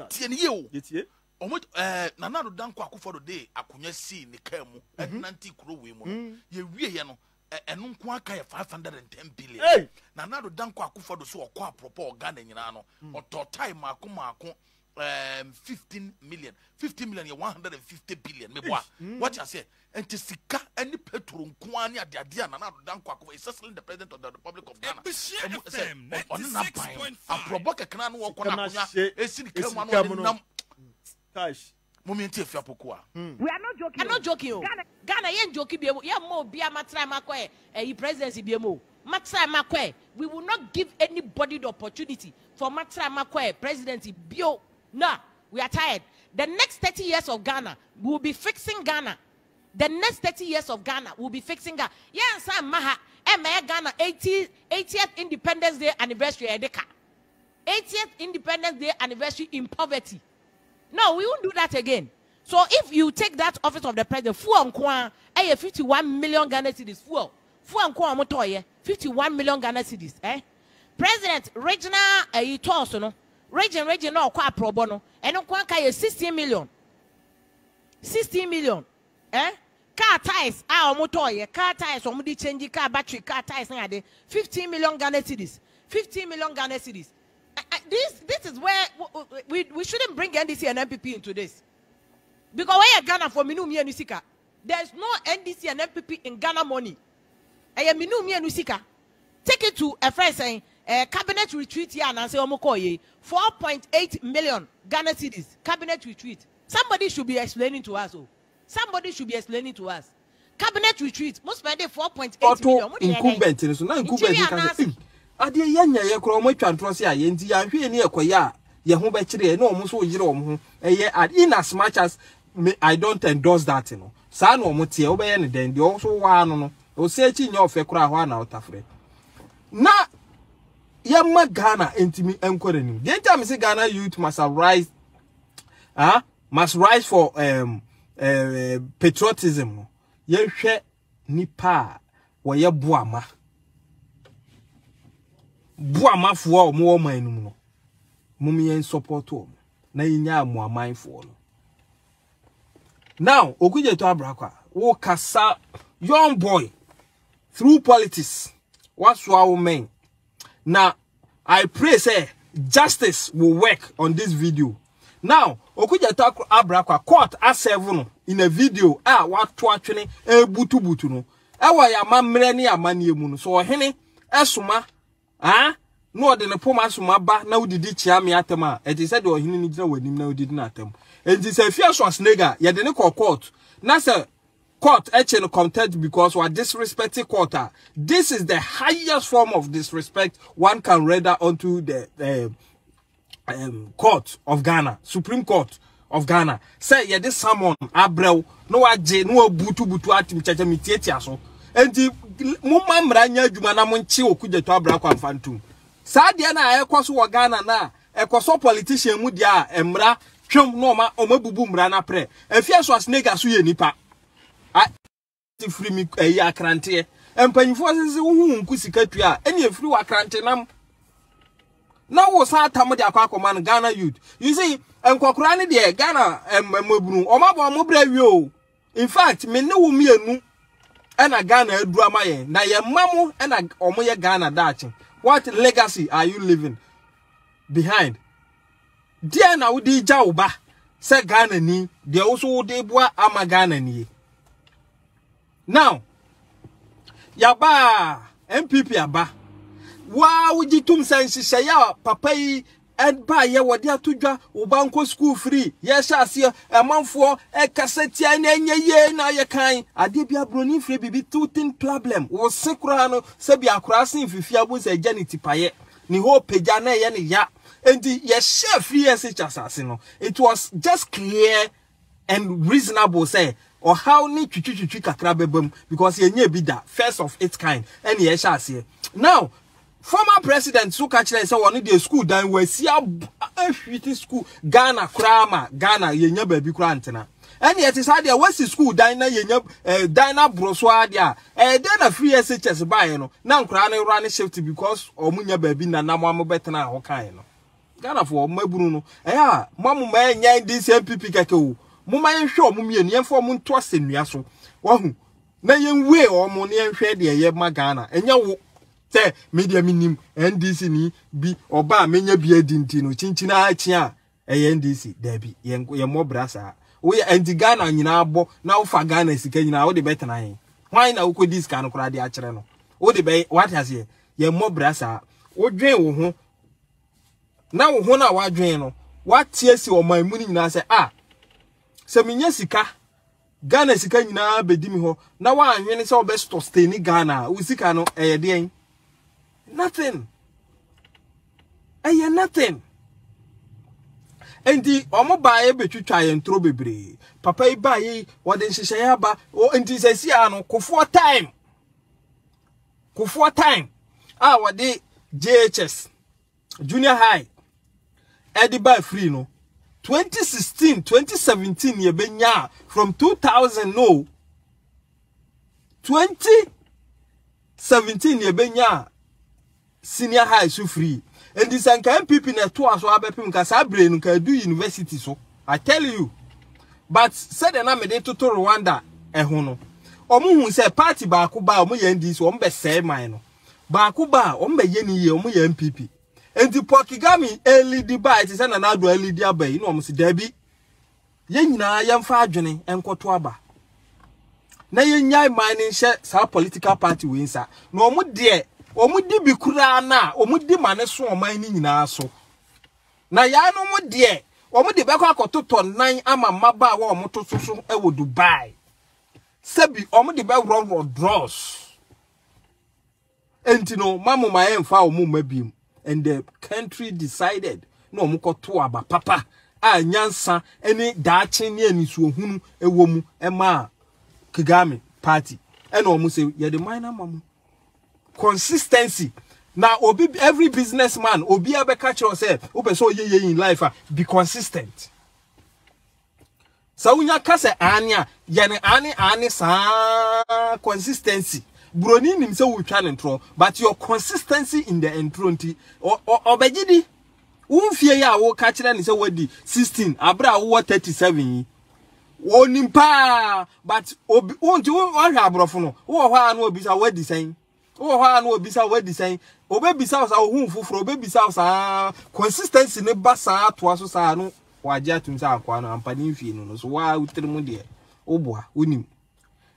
Tie ne yie o. Ɔmo ɛɛ Nana Addo Dankwa Akufo-Addo de akonnwa sii ne kaa mu ɛnante kuro wei mu no. Yɛwieɛ no, ɛno nko aka yɛ 510 billion. Nana Addo Dankwa Akufo-Addo so ɔkɔ apropɔ wɔ Ghana nyinaa no, ɔtɔ tae maako maako 15 million. 15 million yɛ 150 billion. Meboa. Wate aseɛ? Nti sika ne petrol nko ara ne adeade a Nana Addo Dankwa Akufo is excellent the president of the Republic of Ghana. Ɛmu sɛ ɔne n'aban aprɔbɔ kɛkɛ na wɔkɔ na akonnwa esi ne kaa mu ano ɔde nam. Mumie nti efi apoko a. We are not joking. Not joking o. Ghana yɛn joke bi mu yɛn mma obi a ma try ma kɔ ɛ ɛyi presidency bi mu o. Ma try ma kɔ ɛ. We will not give anybody the opportunity for ma try ma kɔ ɛ presidency bio. No, we are tired. The next 30 years of Ghana, we will be fixing Ghana. The next 30 years of Ghana, we will be fixing Ghana. Yɛn nsa mma ha ɛmma yɛ Ghana 80 80th Independence Day anniversary ɛde ka. 80th Independence Day anniversary in poverty. No, we won't do that again. So if you take that office of the president, fuel nko a ɛyɛ 51 million Ghana cedis fuel. Fuel nko a wɔn tɔɔ yɛ 51 million Ghana cedis. Eh? President regional ɛyi tours no, region na ɔkɔ aprɔbɔ no, ɛno nko anka yɛ 16 million. 16 million. Eh? Car tires a wɔn tɔɔ yɛ, car tires wɔn de change car battery, car tires ne ade, 15 million Ghana cedis. 15 million Ghana cedis. This is where we shouldn't bring NDC and NPP into this. Because we are Ghana for minu mienu sika. There is no NDC and NPP in Ghana money. Eye minu mienu sika. Take it to a friend saying cabinet retreat here and say omo call ye 4.8 million Ghana cedis cabinet retreat. Somebody should be explaining to us. Oh, somebody should be explaining to us. Cabinet retreat mo spend 4.8 million. Ɔto Mo de yɛ dɛn? Incumbent no so na incumbent Nkyiri no ka sɛ, anaasɛ "Ei, adeɛ yi yɛnyɛ yɛ koraa, wɔn atwa ntorɔ sɛ ayɛ nti yɛanhwɛ yɛn ni ɛkɔyɛ a yɛn ho bɛkyerɛ yɛn na wɔn nso yere wɔn ho ɛyɛ ad in as much as me I don't endorse that no saa na wɔn teɛ wobɛyɛ ne dɛn deɛ ɔso waa no no ɔsɛ akyi nyɛ ɔfɛ koraa hɔ a na ɔtafrɛ na yɛma Ghana ntumi nkɔ n'anim. Deɛ nti a mese Ghana youth must arise, ah, must rise for patriotism no, yɛhwɛ nipa a wɔyɛ boama boamafoɔ a wɔwɔ ɔman no mu no, mom yɛn support wɔn na yɛnya amoamanfoɔ no. Now Okudzeto Ablakwa wo kasa, young boy, through politics wasoa wo men na I pray say justice will work on this video. Now Okudzeto Ablakwa court aserve no in a video a wato atwene ebutubutu no ɛwɔ ya amammerɛ ne amanneɛ mu no so ɔhene ɛsoma ah na ɔde ne poma soma ba na wodidi kyea me atam a ɛte sɛ deɛ ɔhene no gyina w'anim na wodidi n'atam. Enti sɛ Afia Schwarzenegger yɛde ne kɔ court na sɛ court ɛkye no contempt because wa disrespect court a, this is the highest form of disrespect one can render unto the court of Ghana, Supreme Court of Ghana. Sɛ yɛde summon abrɛw na wagye na wabutubutu atim kyɛkyɛ metietia so. Enti momma mmara nyɛ adwuma na monkye Okudzeto Ablakwa mfa ntom. Saa deɛ na ɛkɔ so wɔ Ghana na ɛkɔ so politician mu deɛ a mmara twam na ɔma ɔma bubu mmara na prɛ. Afia Schwarzenegger so yɛ nipa. Firi mi ɛyɛ akranteɛ. Mpanyinfoɔ sese wohu nku sika tua a ɛne efiri wɔ akrante nam. Na wo san atam de akɔ akɔma no Ghana youth. You see, nkɔkora ne deɛ Ghana mmabunu ɔmo abɔ ɔmo brɛ wie o. In fact, me ne wo mmienu ɛna Ghana aduru ama yɛn na yɛn mma mo ɛna ɔmo yɛ Ghana daakye. What legacy are you leaving behind? Deɛ na wode gya wo ba sɛ Ghana ni deɛ wo so wode boa ama Ghana nie. Now, yaba NPP aba. Waa wogye tum sɛ nhyehyɛeɛ a papa yi ɛbaeɛ wɔde ato dwa wo ba nkɔ school free yɛhyɛ aseɛ ɛmanfoɔ ɛkasa tia na ɛnyɛ yie na ayɛ kan adeɛ bi aburoni mfiri biribi tilting problem wo se koraa no sɛbi akoraa se mfifi abo sɛ agya ne tipaeɛ ne hɔ pagya na ɛyɛ ne ya. Enti yɛhyɛ free SH asase no, it was just clear and reasonable sɛ ɔhaw ne twitwitwitwi kakra bɛba mu because yɛnyɛ bi da, first of its kind ɛne yɛhyɛ aseɛ. Now former president so ka kyerɛ sɛ wɔn deɛ school dan wɔasi ahwiti school Ghana koraa ma Ghana yɛnya baabi koraa ntena. Ɛne ɛte saa deɛ wɔasi school dan na yɛnya eh, dan na aboro so ara deɛ a ɛyɛ dɛn na free SHS baeɛ no na nkoraa no wura ne shift because wɔn nya baabi na nam wɔn bɛtena hɔ kaeɛ no. Ghanafoɔ mmabunu no, ɛyɛ a mo a mo ma ɛnyɛ NDC NPP kɛkɛ o. Mo ma yɛnhwɛ wɔn mmienu, yɛmfa wɔn nto asɛnnua so. Wahu? Na yɛnwee wɔn na yɛnhwɛ deɛ ɛyɛ ma Ghana. Ɛnyɛ wo sɛ me deɛ menim NDC ni bi ɔba a menya bi adi nti no kyinkyin ara kyi a ɛyɛ NDC. Daabi, yɛn yɛmmɔ bra saa. Woyɛ ɛnti Ghana nyinaa bɔ na wofa Ghana sika nyinaa wode bɛtena he? Hwan na wokɔdi sika no koraa de akyerɛ no? Wode bɛ wate aseɛ? Yɛmmɔ bra saa. Wodwen wo ho na wo ho no a wadwen no wate asi ɔman mu no nyinaa sɛ a sɛ menya sika Ghana sika nyinaa bɛdi me hɔ na woanwene sɛ wobɛ sustain Ghana a wo sika no ɛyɛ deɛn? Nothing. Ɛyɛ nothing. Nti wɔn baeɛ bɛtwitwa yɛn toro bebree. Papa yi baeɛ yi wɔde nhyehyɛeɛ aba. Nti sɛ si ano kofoɔ time. Kofoɔ time a wɔde JHS junior high ɛde baa free no 2016 2017 yɛbɛnya from 2000 no 2017 yɛbɛnya senior high so free nti sɛ nka npp na ɛtoa so abɛpem nka saa bere no nka edu university so i tell you but sɛdeɛ na mede toto rwanda ɛho no wɔn hu sɛ party baako ba a wɔn yɛ ndc wɔn bɛsɛe man no baako ba a wɔn bɛyɛ ne yie wɔn yɛ npp nti Paul Kagame elidi ba a ɛte sɛ Nana Addo elidi aba yi na wɔn si daabi yɛn nyinaa yɛmfa adwene nkɔto aba na yɛnyae man no nhyɛ saa political party wei nsa na wɔn deɛ wɔn di bi koraa na wɔn di ma ne so ɔman no nyinaa so na yɛn deɛ wɔn de bɛkɔ akɔtotɔ nan ama mmabaawa a wɔn to so so wɔ Dubai sɛbi wɔn de bɛworɔworɔ drawers. Enti no, ma mo ma yɛmfa wɔn mma biem. And the country decided na wɔn kɔto aba papa a nyansa ne daakye ne anisuohunu wɔ mu ɛmaa Kagame party. Ɛna wɔn sɛ yɛde man no ama mo. Consistency. Na obi every businessman obi abɛka kyerɛ sɛ wopɛ sɛ ɔyɛ yɛ in life a be consistent. Sɛ wonya ka sɛ aane a, yɛ no aane aane saa consistency. Buroni nim sɛ wotwa ne ntorɔ, but your consistency in the ntorɔ nti, ɔbɛgye di. Wo mfie yi a woka kyerɛ ne sɛ wadi 16 abere a wowɔ 37 yi, wɔnim paa, but obi wonti wohwɛ aborɔfo no, wowɔ hɔ a na obisa wadi sɛn. Wowɔ hɔ a na obisa wo adi sɛn? Obebisa wo saa, ohun foforɔ, obebisa wo saa. Consistency ne ba saa toa so saa no wagye atum sɛ akoa no ampa ne mfie no no so waa wotiri mu deɛ woboa wonim.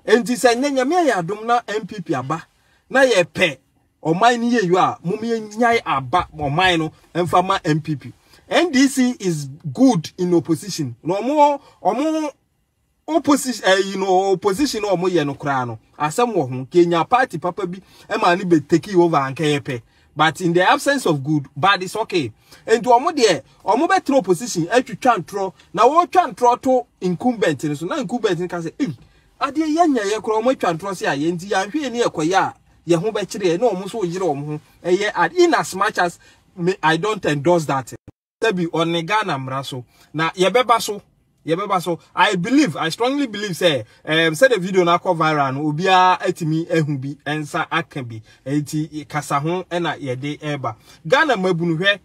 Enti sɛ nyɛ nyame ayɛ adom na NPP aba na yɛpɛ ɔman no yɛyɔ a mom yɛnyae aba ɔman no mfa ma NPP. NDC is good in opposition. Na ɔmo ɔmo Opposition ɛyi eh, no opposition na wɔn yɛ no koraa no asɛm wɔ ho kenya party papa bi ɛma ne bɛ take over anka yɛ pɛ but in the absence of good bad is okay nti wɔn deɛ wɔn bɛ tena opposition atwitwa ntorɔ na wɔretwa ntorɔ to incumbent no so na incumbent no ka sɛ ei adeɛ yɛ nya yɛ koraa wɔn atwa ntorɔ se ayɛ nti yɛanhwɛ yɛ ne yɛkɔyɛ a yɛ ho bɛkyerɛ yɛ na wɔn nso yere wɔn ho ɛyɛ in as much as me I don't endorse that. Sɛbi ɔne Ghana mmara so na yɛbɛba so yɛbɛba so I believe I strongly believe sɛ um, sɛdeɛ video no akɔ viral no obiara atumi ahu bi nsa aka bi enti kasa ho na yɛde ɛreba Ghana mmabunu hwɛ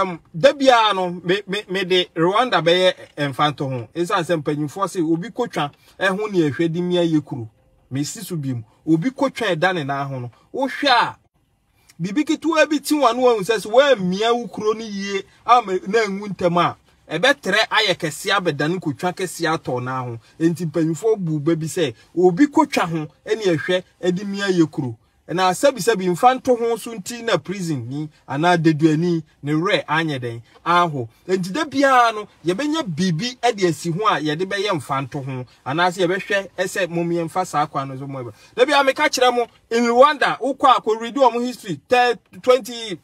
um, da biara no me me me de Rwanda bɛyɛ mfanto ho ɛsiane sɛ mpanyinfoɔ se obi kotwa ɛho ne ɛhwɛ de mia yɛ kuro mesi so bi mu obi kotwa ɛda ne nan ho no wohwɛ a Biribi ketewa bi te w'ano ahu sɛ sɛ woammia wo kuro no yie ama na anwu ntɛm a, ɛbɛtrɛ ayɛ kɛseɛ abɛdane kotwa kɛseɛ atɔ nan ho. Enti mpanyinfoɔ buu bɛ bi sɛ, obi kotwa ho ne ɛhwɛ de mia yɛ kuro. Na sɛbisɛbi mfa nto ho so nti na prison ni anaa deduani ne werɛ anyɛ dɛn anho. Enti da biara no yɛbɛnya biribi de asi ho a yɛde bɛyɛ mfa nto ho anaasɛ yɛbɛhwɛ sɛ mom yɛmfa saa kwan no so mo. Da biara meka kyerɛ mo In Rwanda, wokɔ a kɔ read wɔn history 20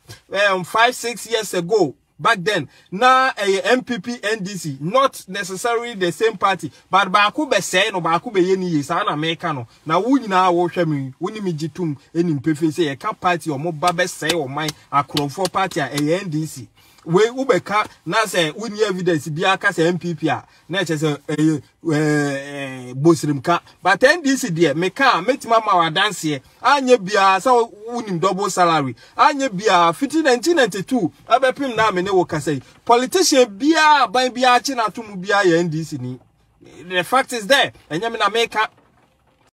um, 5 6 years ago back then na ɛyɛ NPP NDC not necessarily the same party but baako bɛsɛe no baako bɛyɛ ne yie saa na meka no na wo nyinaa wohwɛ me wo ne me gye tom ɛnim pefee sɛ yɛka party wɔn ba bɛsɛe ɔman akorɔmfoɔ party a ɛyɛ NDC. Wei wobɛka na sɛ wonni evidence biara ka sɛ NPP a na ɛkyɛ sɛ ɛyɛ ɛɛ bosirimka. But NDC deɛ meka a mɛtumi ama wo adanseɛ. Anyɛ biara sɛ wonim double salary. Anyɛ biara fiti 1992 ɛbɛpem na me ne wo kasa yi. Politician biara aban biara kye no ato mu biara yɛ NDC ni. The fact is there. Ɛnyɛ me na meka.